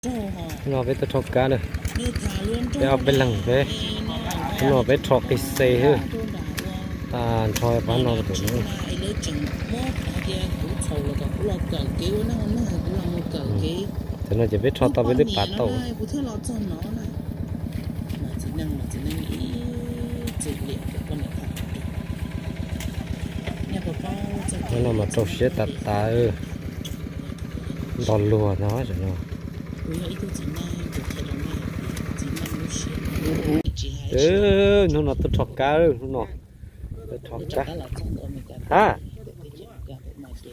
No peb tuaj rho kab lawm, peb ob peb leeg peb, no peb rho qis xes xwb. Nrho pab no tus no. Tam no ces peb rho tau peb twb pav tau. No mas rau siab tas tas. Nto luag no. Hnub no tuaj rho kab, hnub no tuaj rho kab. Ha,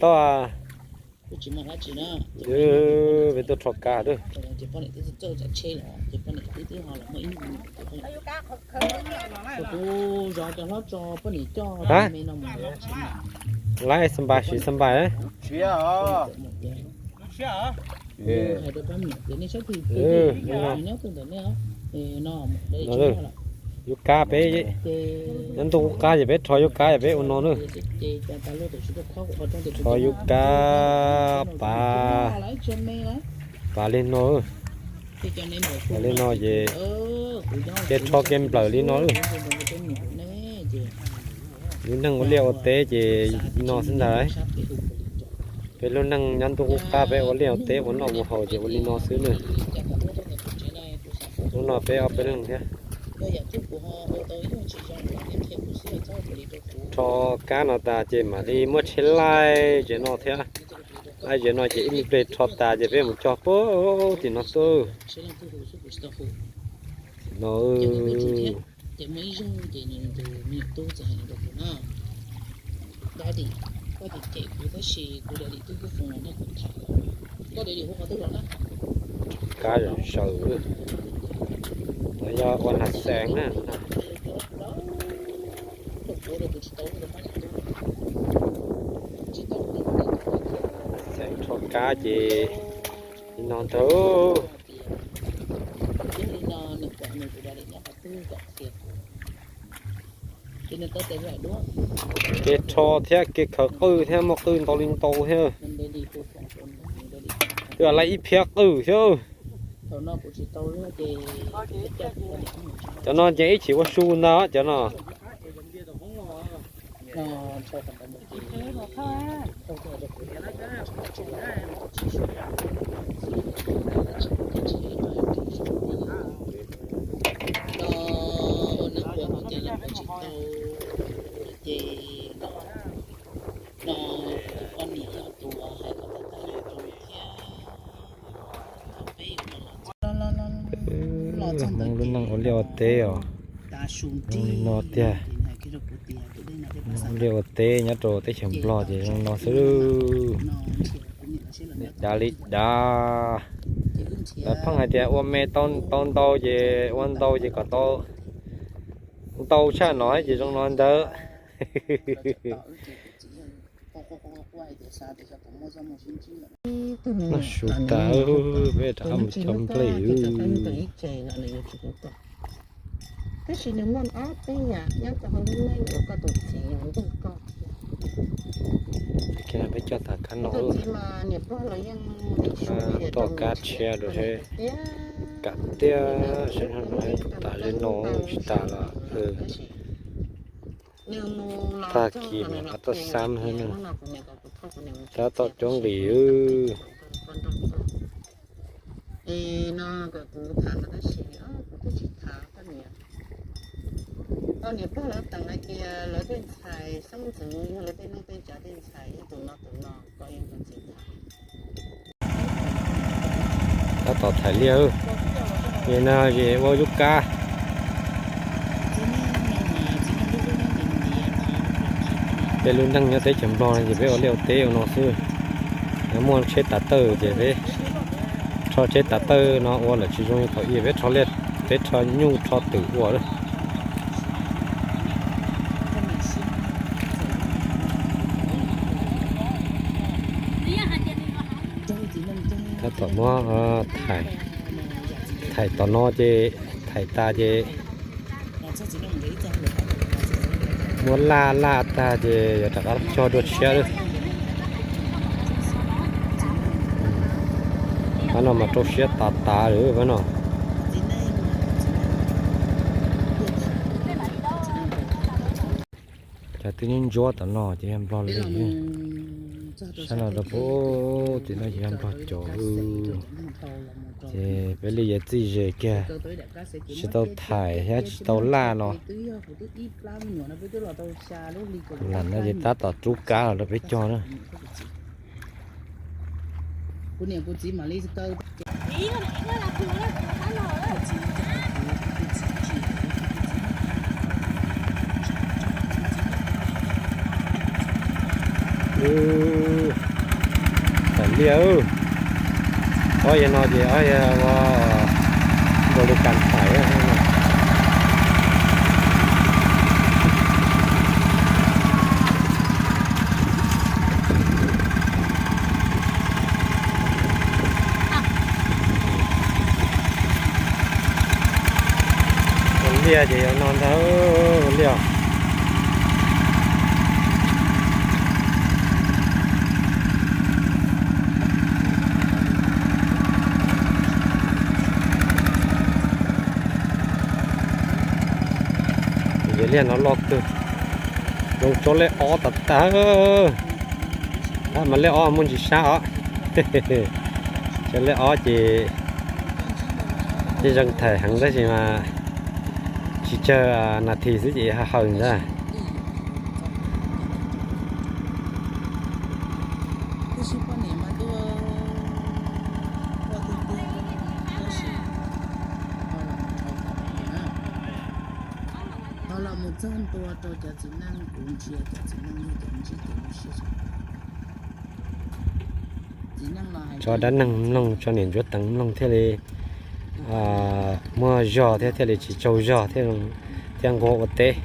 tau. Peb tuaj rho kab lawm. Laib xab npais, siv xab npais. Yuav kab peb, nyob ntuj qub qab ces peb rho yuav kab ces peb ua no na. Rho yuav kab pav, pav li no. Pav li no ces kev rho kev nplawm li no. Lub neej ua liaj ua teb ces no xwb ntag. Peb lub neej nyob ntuj qub qab peb ua liaj ua teb ua noj ua haus ces ua li no xwb na. Hnub no peb ob peb leeg thiab. Rho kab no tas ces mam li muab tsheb laij zem no thiab. Laij zem no ces ib me pliag rho tas ces peb mus cog puag tim no tuaj. No. Kab zaws, no yog ua nas xees na. Xees rho kab ces li no ntag. Kev rho thiab kev khaws qwj thiab muaj qwj ntau li ntau thiab. Twb laij ib phiab qwj thiab. Cov no ces ib chim ua su ntag cov no. Hmoob lub neej ua liaj ua teb os, zoo li no tiag. Ua liaj ua teb nyob rau teb chaws Nplog ces zoo no xwb. Dav li dav. Lawv pheej hais tias ua me tau ntau ces ua ntau ces kom tau ntau tshaj no ces zoo no ntawd. Noj su tas, peb rov qab mus cog nplej. Tab sis nws muaj ob peb yam nyob rau hauv lub neej uas koj tus txiv yuav nrog koj. Peb cog tas kab no, toj kab tshiab rau seb kam tiag seb no tas li no tsis tas los. Tag kis mas qhov toj xab xwb na. Tab tom coob nqis. Es no kom kuv tham no tab sis kuv twb tsis tham koj niam. Koj niam pog lawv teem hais tias lawv tej ntxhais xeeb ntxwv yog lawv tej neej tej tsav tej ntxhais yog tus no tus no, koj yog tus ntxhais. Tab tom thaij liaj, nim no ces ua yub kab. Peb lub neej nyob teb chaws Nplog no ces peb ua liaj ua teb ua no xwb. Yog muaj tsheb tav tawj ces peb rho tsheb tav tawj no ua lawm tsis zoo li thaum ub peb rho liaj, peb rho nyuj rho twm ua lawm. Tab tom muab thaij, thaij tom no ces thaij tas ces muab laj laj tag ces yuav rov qab cog dua tshiab lawm. Pab no mas rau siab tas tas li pab no. Cov twb ntsuab tom no ces yog nplog li. Sab no rau pem tim no ces yog nplog cov. Ces peb li yuav txij ze kiag, tsis tau thaij thiab tsis tau laj no. Lam no ces tab tom rub kab los rau peb cog na. Thaij liaj, ob yawg no ces ob yawg ua nkaus li kas thaij. Ua liaj ces yuav no ntag, ua liaj. Yog liaj no loj kawg, zoo tsob lej ob tas tas. Tab mas lej ob muaj ntsis sab os. Cov lej ob ces tej zoo thaij heev tab sis mas tsis tsawg nas this xwb ces ha haws ntag. Ho los mus txog ntua rau cov txiv neej, kuv ntsia cov txiv neej yog cov ntsib kev nyuaj siab. Tso dab neeg mloog, tso niam ntsuab teev mloog thiaj li muaj zog thiab thiaj li tsis tsaug zog thiab nquag ua teb.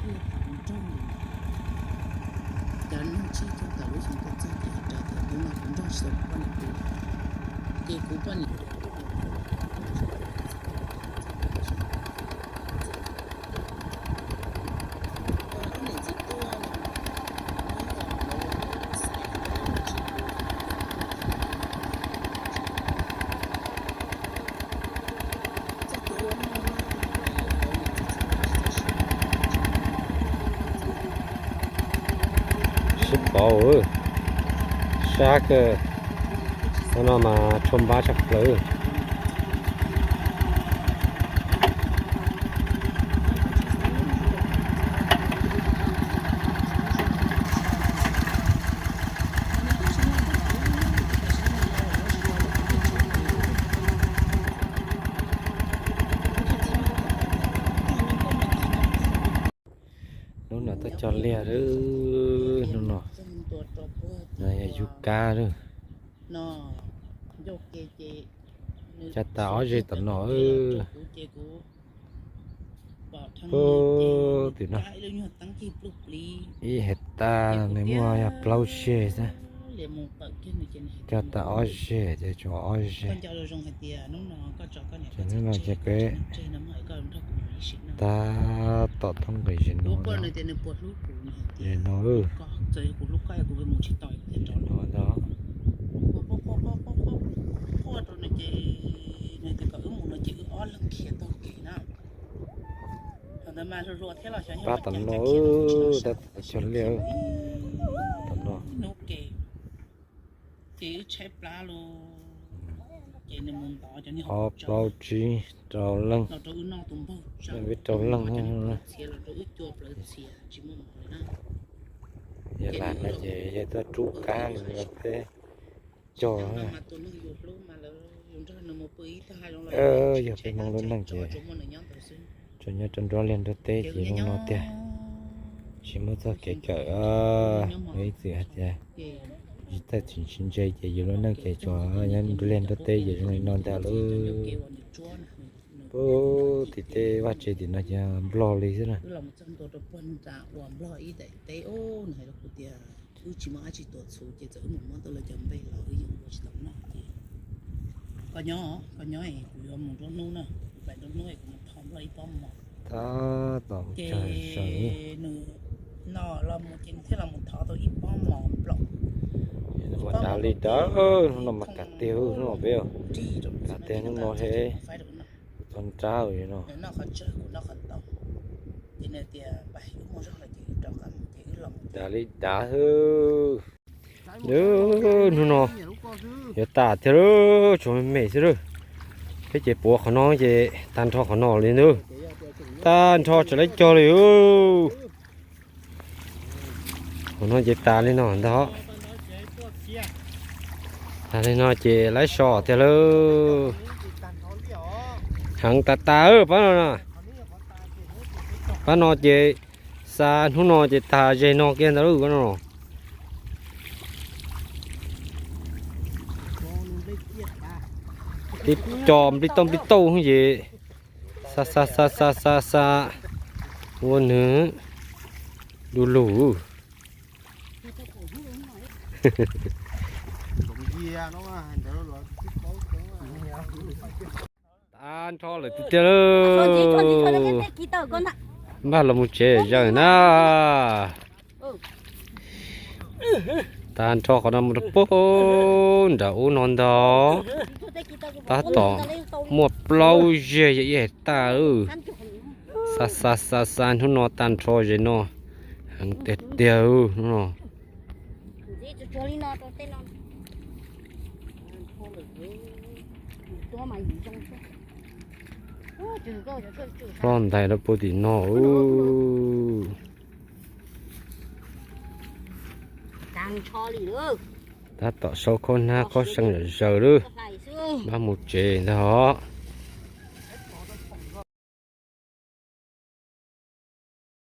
Sib pauv, sab kawg, no mas tshuaj npab tshaj plaws. Hnub no tuaj cog liaj, hnub no yog yug kab lawm. Cog tas ob zeg tom no. Pub tim no ib hais tas nws muaj yog plaub zeg xwb. Cog tas ob zeg ces tshuav ob zeg. Ces hnub no ces peb tab tom thoob nqis zim no, zim no. Pab tom no, tab tom cog liaj tom no. Ob plaub tsib rau leej, peb rau leej. Yog lam no ces yog tuaj rub kab los peb cog. Yog peb Hmoob lub neej ces tsuas nyob rau nruab liaj nruab teb ces zoo no tiag, tsis muaj txoj kev kawm. Ib txwm hais tias tsis txawj tsis ntse ces yus lub neej ces tsuas nyob nruab liaj nruab teb ces zoo li no ntag lauj. Pub tim tej vaj tse tim no ces nplog li xwb na. Wb tsis muaj dab tsi tuaj txhuv ces txawm wb mus muab tau lawv cov npe los wb yeej ua tsis tau noj ces koj nyob, koj nyob es kuv yuav mus nruab hnub na, kuv pais nruab hnub es kuv mus thov Nplog ib pob mov. Tab tom mus tsawg zaus nws no los mus ces nws thiaj los mus thov tau ib pob mov nplaum. Dav li dav, hnub no mas kav tiag, hnub no peb kav tiag, hnub no he txog nrab no. Dav li dav. Hnub no yuav tas thiab lauj, tshuav me me xwb lauj. Peb ces puav qhov no ces tag nrho qhov no li ntag. Tag nrho tsis lawv cog li. Qhov no ces tas li no ntag. Tas li no ces lawv so tiag lauj. Heev tas tas pab no. Pab no ces xa hnub no ces tas ze no kiag ntag lauj pab no. Tib co nplij tauj nplij tauj ces xa xa xa xa xa xa ua nws du lug. Tas nrho lawm tiag tiag lauj. Npaj los mus tsev zaws na. Tas nrho qhov no mus rau puag nram ub no ntag. Tab tom muaj plaub zeg yog ib hais tas. Xa xa xa xa hnub no tag nrho ze no. Heev tiag tiag hnub no. Ploj ntais rau puag tim no. Tab tom sau khaub hnab khaub xee zom zaws lawm. Npaj mus tsev ntag os.